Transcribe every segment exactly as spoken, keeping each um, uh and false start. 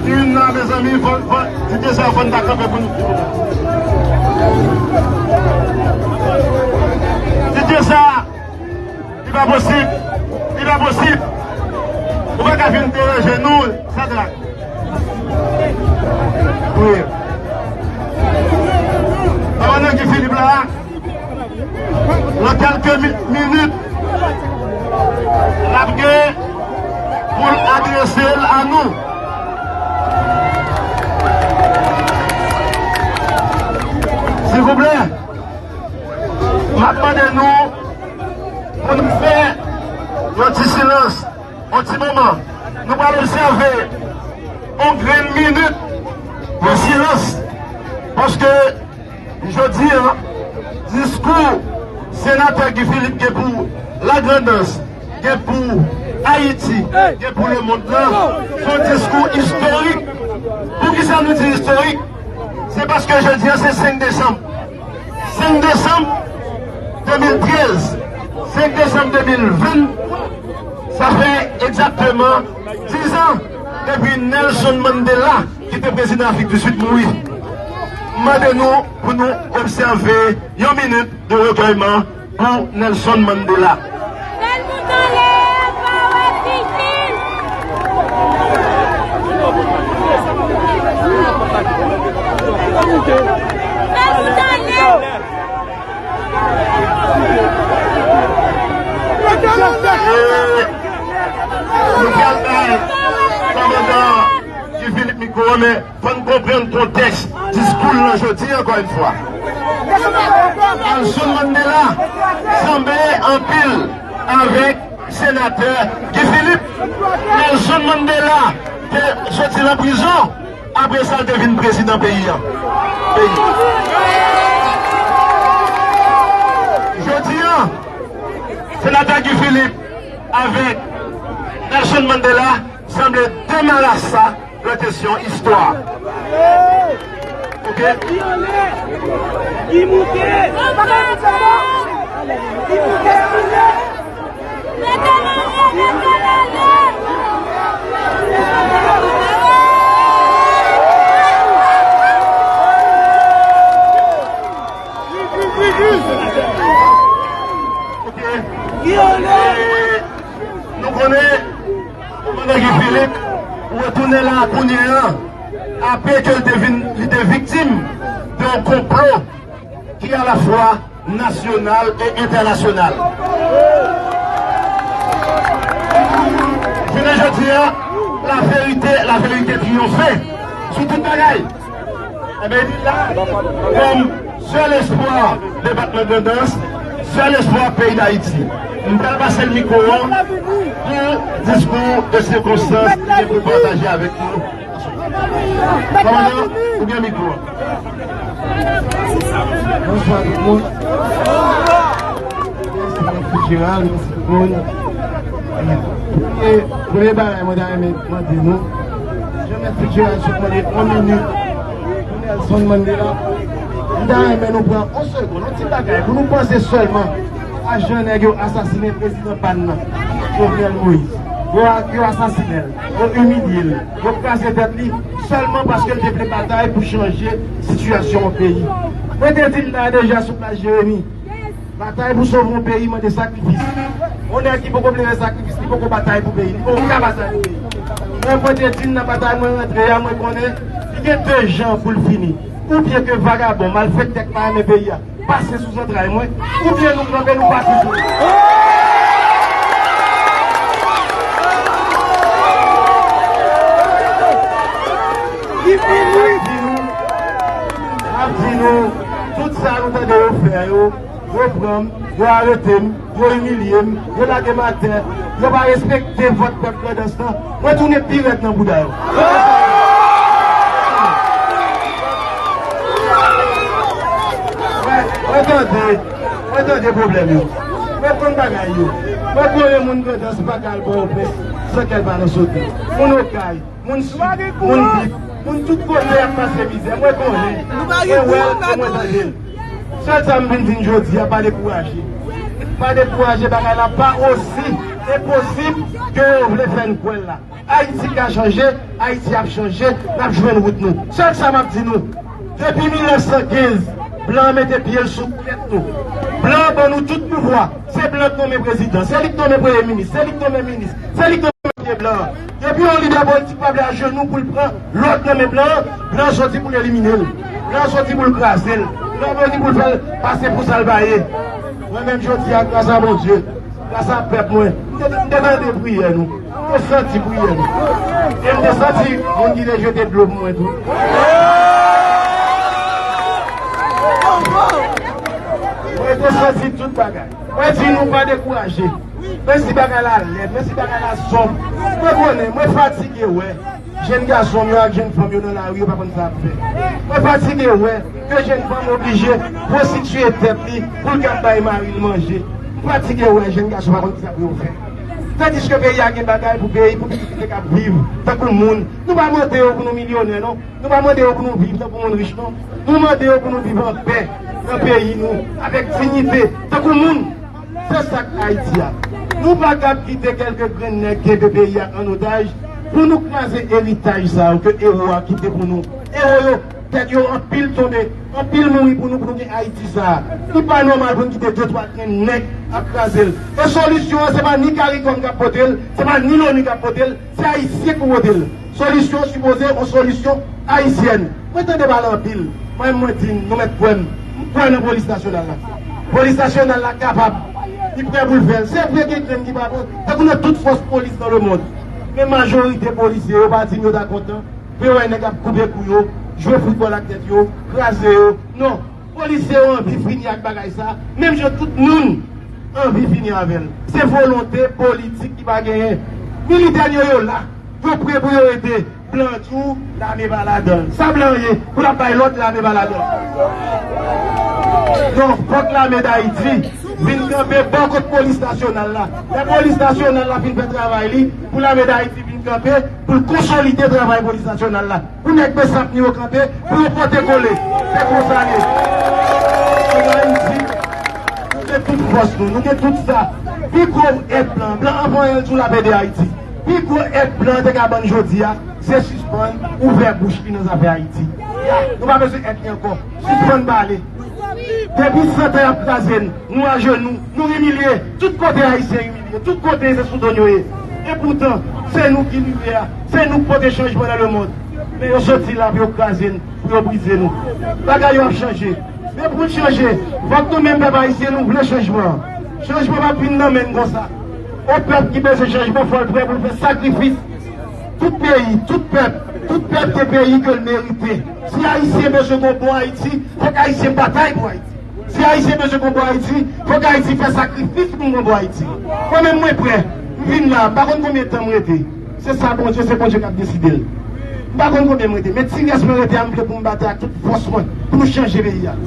Tribin nan, mezanmi, fò, fò, Didye sa, fò n ta kanpe pou nou. Didye sa, li pa posib, li pa posib. Ou pa ka vin deranje nou, Sadrak. Wi. Kòmandan Guy Philippe la, nan kèlke mi-, minit, l ap gen pou l adrese l a nou. Silvouplè, m ap mande nou pou nou fè yon ti silans, yon ti moman. Nou pral obsève yon grenn minit de silans, paske jodi a, diskou senatè Guy Philippe gen pou Lagrandans, gen pou Ayiti, gen pou lemonn lan, se yon diskou istorik. Poukisa nou di istorik? Se paske jodi a se senk desanm. Senk desanm de mil trèz, senk desanm de mil ven, sa fè egzakteman diz an depi Nelson Mandela, ki te prezidan Afrik di Sid, mouri. M mande nou pou nou obsève yon minit de rekèyman pou Nelson Mandela. Fè l moute anlè, pa wè figi l. Fè l moute anlè. E nou pral bay kòmandan Guy Philippe mikwo a, men fò n konprann kontèks diskou l lan jodi, ankò yon fwa. Nelson Mandela sanble anpil avèk senatè Guy Philippe. Nelson Mandela te soti nan prizon. Apre sa, l te vin prezidan peyi a. Peyi. Jodi a, senatè Guy Philippe avèk Nelson Mandela sanble de marasa nan kesyon istwa. Oke? Li moute! Li moute! Nou konnen, pandan Guy Philippe retounen la kounye a, apre ke l te vin, li te viktim de yon konplo ki alafwa nasyonal e entènasyonal. Jounen jodi a, la verite, la verite triyonfe sou tout bagay. Ebyen, li la kòm sèl espwa depatman Grandans, sèl espwa peyi Dayiti. M pral pase l mikwo a pou diskou de sikonstans li gen pou pataje avèk nou. Kòmandan, ou gen mikwo a. Bonswa tout moun. Mèsi, Mèt Fitzgerald, mèsi tout moun. E premye bagay mwen ta renmen mande nou, jan Mèt Fitzgerald sot mande yon minit pou Nelson Mandela, m ta renmen nou pran yon segonn, yon ti bagay, pou nou panse sèlman a jan nèg yo asasinen prezidan pa n nan, Jovenel Moïse. Yo, yo asasinen l, yo imilye l, yo kraze tèt li sèlman paske l te vle batay pou chanje sitiyasyon yon peyi. Mwen te di l la deja sou plas Jeremi. Batay pou sove yon peyi mande sakrifis. Yon nèg ki poko vle fè sakrifis, li poko batay pou peyi, li poko ka batay pou peyi. Mwen, mwen te di l nan batay mwen rantre a, mwen konnen li gen de jan pou l fini. Oubyen ke vagabon, malfektè k pa renmen peyi a, pase sou zantray mwen, oubyen nou kanpe, nou pati tou. Li fini. M ap di nou, m ap di nou, tout sa nou tande yo fè yo, yo pran m, yo arete m, yo imilye m, yo lage m atè, yo pa respekte vòt pèp Grandans lan, mwen tounen pi rèd nan bouda yo. Mwen, mwen tande, mwen tande pwoblèm yo. Mwen konn bagay yo. Mwen konnen moun Grandans pa ka al Pòtoprens san kè l pa nan sote. Moun Okay, moun Sid, moun Bib, moun tout kote ap pase mizè. Mwen konnen. Mwen wè l e mwen tande l. Sèl sa m vin di n jodi a, pa dekouraje. Pa dekouraje, bagay la pa osi Enposib ke yo vle fè n kwè l la. Ayiti ka chanje, Ayiti ap chanje, n ap jwenn wout nou. Sèl sa m ap di nou, depi mil nèf san kenz, blan an mete pye l sou tèt nou. Blan an ban nou tout pouvwa. Se blan k nonmen prezidan, se li k nonmen premye minis, se li k nonmen minis, se li k nonmen premye blan an. Depi yon lidè politik pa vle ajenou pou l pran lòd nan men blan an, blan an soti pou l elimine l. Blan an soti pou l kraze l. Blan an soti pou l fè l pase pou sa l pa ye. Mwen menm jodi a, gras a Bondye, gras a pèp mwen, m te, m te tande priyè nou. M te santi priyè nou. E m te santi moun ki te jete dlo pou mwen tou. Mwen te santi tout bagay. Mwen di nou pa dekouraje. Menm si bagay la lèd, menm si bagay la sonb. Mwen konnen, mwen fatige wè jèn gason m yo ak jèn fanm yo nan lari, yo pa konn sa y ap fè. Mwen fatige wè ke jèn fanm oblije pwostitiye tèt li pou l kab bay mari l manje. M fatige wè jèn gason pa konn ki sa pou yo fè. Tandiske peyi a gen bagay pou peyi, pou pitit li te kab viv tankou moun. Nou pa mande yo pou nou milyonè, non. Nou pa mande yo pou nou viv tankou moun rich, non. Nou mande yo pou nou viv anpè nan peyi nou, avèk diyite, tankou moun. Se sa k Ayiti a. Nou pa kab kite kèlke grenn nèg kenbe peyi a an otaj pou nou kraze eritaj sa yo ke ewo a kite pou nou. Ewo yo, tèt yo anpil tonbe, anpil mouri pou nou, pou nou gen Ayiti sa a. Li pa nòmal pou n kite de twa grenn nèg ap kraze l. E solisyon an, se pa ni CARICOM k ap pote l, se pa ni Loni k ap pote l, se Ayisyen pou pote l. Solisyon sipoze yon solisyon ayisyèn. Mwen tande pale anpil. Mwen, mwen di n, nou mèt kwè m. M kwè nan polis nasyonal la. Polis nasyonal la kapab. Li prè pou l fè l. Se vre gen grenn ki pa bon. Tankou nan tout fòs polis nan lemonn. Men majorite polisye yo pa di m yo ta kontan. Pou yo wè nèg ap koupe kou yo, jwe foutbòl ak tèt yo, kraze yo. Non. Polisye yo anvi fini ak bagay sa, menm jan tout moun anvi fini avè l. Se volonte politik ki pa genyen. Militè n yo, yo la. Yo pre pou yo ede. Blan an di w lame pa ladan l. Sa blan an ye pou l ap bay lòd, lame pa ladan l? Non, fòk lame Dayiti vin kanpe bò kot polis nasyonal la. Lè polis nasyonal la fin fè travay li, pou lame Dayiti vin kanpe pou l konsolide travay polis nasyonal la. Pou nèg Besap ni yo kanpe, pou yo pote kole. Se konsa l ye. Ann Ayiti, nou gen tout fòs nou, nou gen tout sa. Pi gwo èd blan, blan an pa anyen l di w l ap ede Ayiti. Pi gwo èd blan an te ka ban n jodi a, se sispann ouvè bouch li nan zafè Ayiti. Nou pa bezwen èd li ankò. Sispann pale. Depi sèt an y ap kraze n, nou ajenou, nou imilye. Tout kote Ayisyen imilye, tout kote se sou do n yo ye. Epoutan, se nou ki lidè a, se nou k pote chanjman nan lemonn. Men yo soti la pou yo kraze n, pou yo brize nou. Bagay yo ap chanje. Men pou n chanje, fòk nou menm pèp ayisyen nou vle chanjman an. Chanjman p ap vin nan men n konsa. Yon pèp ki bezwen chanjman, fò l prè pou l fè sakrifis. Tout peyi, tout pèp, tout pèp gen peyi ke l merite. Si Ayisyen bezwen gon bon Ayiti, fòk Ayisyen batay pou Ayiti. Si Ayisyen bezwen gon bon Ayiti, fòk Ayiti fè sakrifis pou n gon bon Ayiti. Mwen menm, mwen prè. M vin la, m pa konn konbyen tan m rete. Se sa Bondye, se Bondye k ap deside l. M pa konn konbyen m rete, men ti rès mwen rete a, m vle pou m batay ak tout fòs mwen, pou nou chanje peyi a.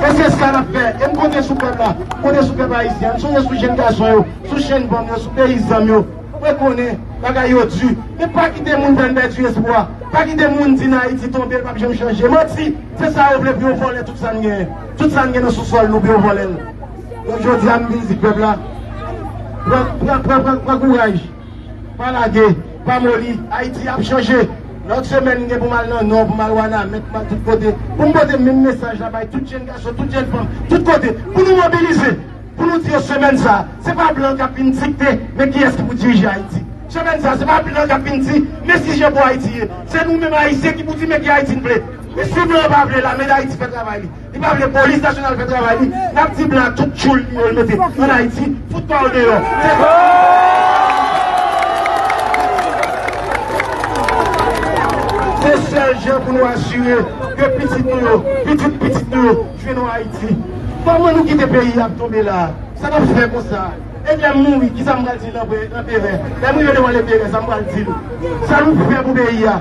E se sa n ap fè. E m konte sou pèp la, m konte sou pèp ayisyen an, m sonje sou jèn gason yo, sou jèn fanm yo, sou peyizan m yo. Mwen konnen bagay yo di, men pa kite moun fè n pèdi espwa. Pa kite moun di n Ayiti tonbe, l p ap janm chanje. Manti! Se sa yo vle pou yo vòlè tout sa n genyen. Tout sa n gen nan sousòl nou pou yo vòlè l. Donk jodi a m vin di pèp la, pran, pran, pran, pran, pran kouraj. Pa lage, pa moli. Ayiti ap chanje. Lòt semèn m gen pou m al nan Nò, pou m al Wanament, pou m al tout kote. Pou m pote menm mesaj la bay tout jèn gason, tout jèn fanm, tout kote. Pou nou mobilize. Pou nou di yo semèn sa, se pa blan k ap vin dikte men kiyès ki pou dirije Ayiti. Semèn sa, se pa blan k ap vin di men si jan pou Ayiti ye. Se nou menm Ayisyen ki pou di men ki Ayiti n vle. Men si blan an pa vle, lame Dayiti fè travay li. Li pa vle polis nasyonal fè travay li. N ap di blan ak tout tchoul li yo l mete ann Ayiti, fout pa yo deyò. Se Se sèl jan pou nou asire ke pitit nou yo, pitit pitit nou yo, jwenn yon Ayiti. Kòman nou kite peyi a ap tonbe la a? Sa n ap fè konsa? E lè m mouri, kisa m pral di lanpe-, lanperè? Lè m rive devan lanperè, sa m pral di l? Sa nou fè pou peyi a?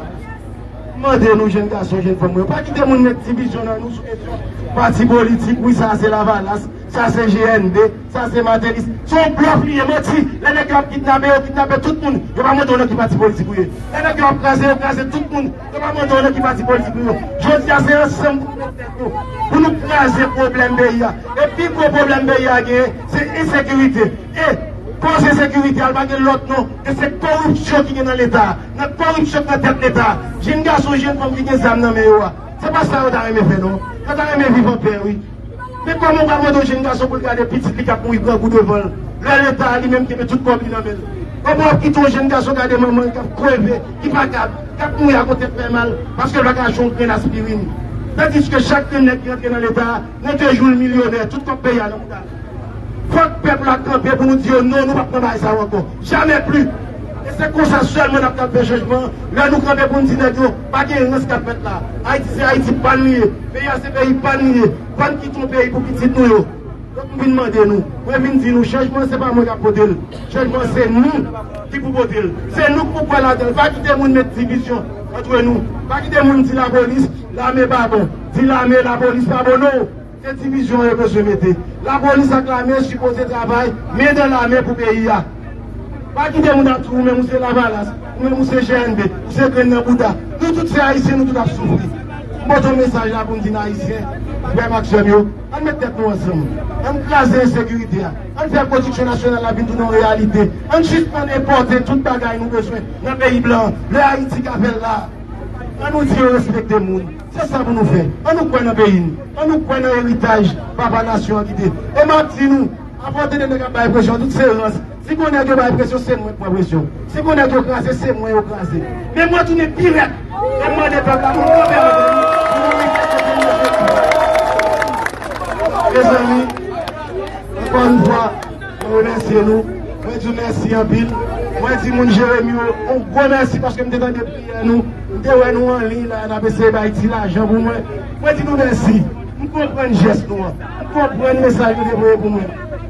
M mande nou, jèn gason, jèn fanm mwen, pa kite moun met divizyon nan nou sou kesyon pati politik. Wi, sa a se Lavalas, sa a se G N D, sa a se Martelly. Se yon blòf li ye, manti. Lè nèg yo ap kidnape, yo kidnape tout moun. Yo pa mande w nan ki pati politik ou ye. Lè nèg yo ap kraze, yo kraze tout moun. Yo pa mande w nan ki pati politik ou ye. Jodi a, se ansanm pou nou met tèt nou, pou nou kraze pwoblèm peyi a. E pi gwo pwoblèm peyi a genyen, se ensekirite. E Koze sekirite a, l pa gen lòt non, e se koripsyon ki gen nan Leta a. Nan koripsyon k nan tèt Leta a. Jenn gason, jenn fanm ki gen zam nan men yo a, se pa sa yo ta renmen fè non. Yo ta renmen viv anpè, wi. Men kòman w pral mande yon jenn gason pou l gade pitit li k ap mouri grangou devan l, lè Leta a li menm kenbe tout kòb li nan men l? Kòman w ap kite yon jenn gason gade manman l k ap kreve, ki pa kab, k ap mouri ak yon tèt fè mal, paske l pa ka achte yon grenn aspirin? Tandiske chak grenn nèg ki rantre nan Leta a, nan de jou l milyonè, tout kòb peyi a nan bouda l. Fòk pèp la kanpe pou nou di yo non, nou p ap pran bagay sa yo ankò. Jamè pli! E se konsa sèlman n ap ka fè chanjman an, lè nou kanpe pou n di nèg yo, pa gen rans k ap fèt la. Ayiti se Ayiti pa n li ye. Peyi a se peyi pa n li ye. Pa n kite yon peyi pou pitit nou yo. Donk, m vin mande nou, mwen vin di nou, chanjman se pa mwen k ap pote l. Chanjman se nou ki pou pote l. Se nou k pou kwè ladan l. Pa kite moun met divizyon antre nou. Pa kite moun di lapolis, lame pa bon. Di lame, lapolis pa bon non. Se divizyon yo bezwen mete. Lapolis ak lame sipoze travay men nan lame pou peyi a. Pa kite moun ap di ou menm ou se Lavalas, ou menm ou se G N B, ou se grenn nan bouda. Nou tout se Ayisyen, nou tout ap soufri. M pote yon mesaj la pou m di n Ayisyen, frè m ak sè m yo, ann met tèt nou ansanm. Ann kraze ensekirite a. Ann fè pwodiksyon nasyonal la vin tounen yon reyalite. Ann sispann enpòte tout bagay nou bezwen nan peyi blan an. Lè Ayiti ka fè l la. Ann nou di yo respekte moun. Se sa pou nou fè. Ann nou kwè nan peyi n. Ann nou kwè nan eritaj papa nasyon an kite. E m ap di nou, afè w tande nèg ap bay presyon, tout se rans. Si gon nèg yo bay presyon, se mwen k pran presyon. Si gon nèg yo kraze, se mwen yo kraze. Men mwen tounen pi rèd. E m mande pèp la pou nou kanpe avè nou, pou nou rive kote nou ye. Mezanmi, ankò yon fwa, mwen remèsye nou. Mwen di w mèsi anpil. Mwen di moun Jeremi yo yon gwo mèsi paske m te tande priyè nou. M te wè nou an liy la, n ap eseye bay ti lajan pou mwen. Mwen di nou mèsi. M konprann jès nou an. M konprann mesaj nou te voye pou mwen.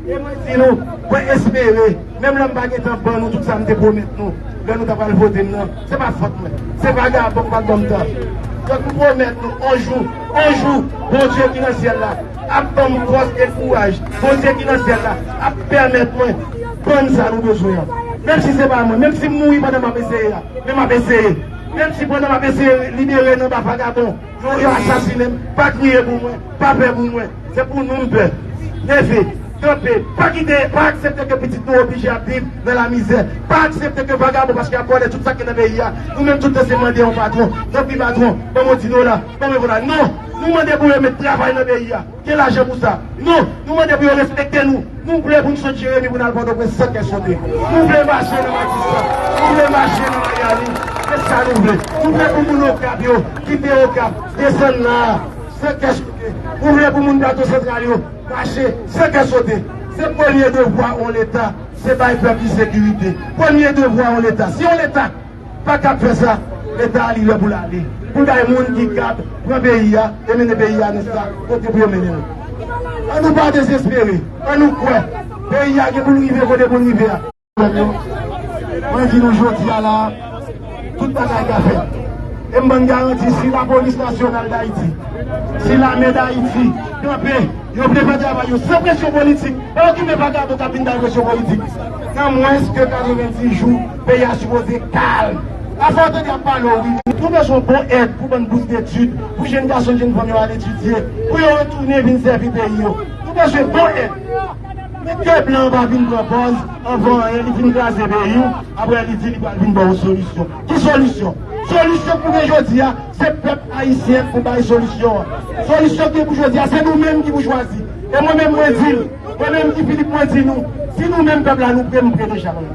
E mwen di nou, mwen espere, menm lè m pa gentan ban nou tout sa m te pwomèt nou, lè nou ta pral vote m nan, se pa fòt mwen. Se vagabon k pa t ban m tan. Donk, m pwomèt nou, on jou, on jou, Bondye ki nan syèl la ap ban m fòs e kouraj. Bondye ki nan syèl la ap pèmèt mwen ban n sa nou bezwen an. Menm si se pa mwen, menm si m mouri pandan m ap eseye a, men m ap eseye. Menm si pandan m ap eseye libere nan ba vagabon, yo, yo asasinen m, pa kriye pou mwen, pa pè pou mwen. Se pou nou m pè. Leve, kanpe, pa kite, pa aksepte ke pitit nou oblije ap viv nan lamizè. Pa aksepte ke vagabon, paske y ap vòlè tout sa ki nan peyi a. Nou menm tout se mande yon patwon. Tanpri patwon, ban mwen ti dola, ban mwen vola. Non! Nou mande pou yo met travay nan peyi a. Gen lajan pou sa. Non! Nou mande pou yo respekte nou. Nou vle pou n sot Jeremi pou n al Pòtoprens san kè sote. Nou vle mache nan Matissan. Nou vle mache nan Mayani. Se sa nou vle. Nou vle pou moun Okap yo kite Okap, desann la a, san kè sote. Nou vle pou moun Plato Santral yo mache san kè sote. Se premye devwa yon Leta, se bay pèp li sekirite. Premye devwa yon Leta. Si yon Leta pa kab fè sa, Leta a li lè pou l ale. Pou l bay moun ki kab pran peyi a e mennen peyi a nan sa kote pou yo mennen l. Ann nou pa dezespere. Ann nou kwè. Peyi a gen pou l rive kote pou l rive a. Mwen di nou jodi a la, tout bagay ka fèt. E m ban n garanti, si Lapolis Nasyonal Dayiti, si Lame Dayiti kanpe, yo vle fè travay yo san presyon politik, pa okipe vagabon k ap vin bay presyon politik. Nan mwens ke katrevenndis jou, peyi a sipoze kalm. Afè w tande ap pale w, wi. Nou bezwen bon èd pou bann bous detid, pou jèn gason, jèn fanm yo al etidye, pou yo retounen vin sèvi peyi yo. Nou bezwen bon èd. Men ke blan an pa vin pran pòz anvan anyen, li fin kraze peyi w, apre li di li pral vin ba w solisyon. Ki solisyon? Solisyon pou gen jodi a, se pèp ayisyen pou bay solisyon an. Solisyon ki pou jodi a, se nou menm ki pou chwazi. E mwen menm mwen di l, mwen menm Guy Philippe mwen di nou, si nou menm pèp la nou pre, m pre deja mwen.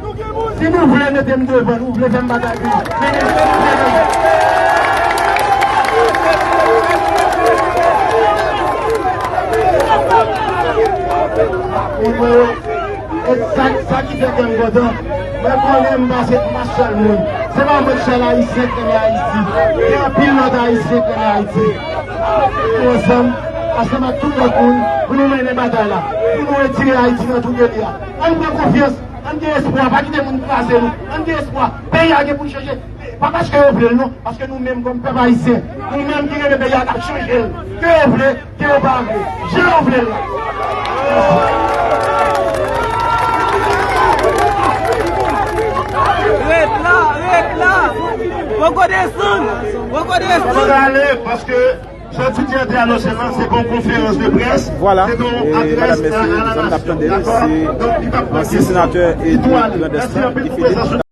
Si nou vle mete m devan, nou vle fè m batay pou nou, mete m devan. Mwen, mwen, E sa, sa ki fè kè m kontan. Mwen konnen m pa se, m pa sèl moun. Se pa mwen k sèl ayisyen k renmen Ayiti. Gen anpil lòt ayisyen k renmen Ayiti. Nou ansanm, ansanm ak tout lòt moun, pou nou mennen batay la. Pou nou retire Ayiti nan twou ke li a. Ann pran konfyans, ann gen espwa, pa kite moun kraze nou. Ann gen espwa. Peyi a gen pou l chanje. Pa paske yo vle l non, paske nou menm kòm pèp ayisyen, nou menm ki renmen peyi a, n ap chanje l. Ke yo vle, ke yo pa vle, jan yo vle l la. Ret la, ret la. Poko desann, poko desann. Ann ale, paske Sa Didier te anonse lan, se pa yon konferans de près. Vwala, e medam, mesye, jan n t ap tande l, se ansyen senatè Eddy Grandestin ki fini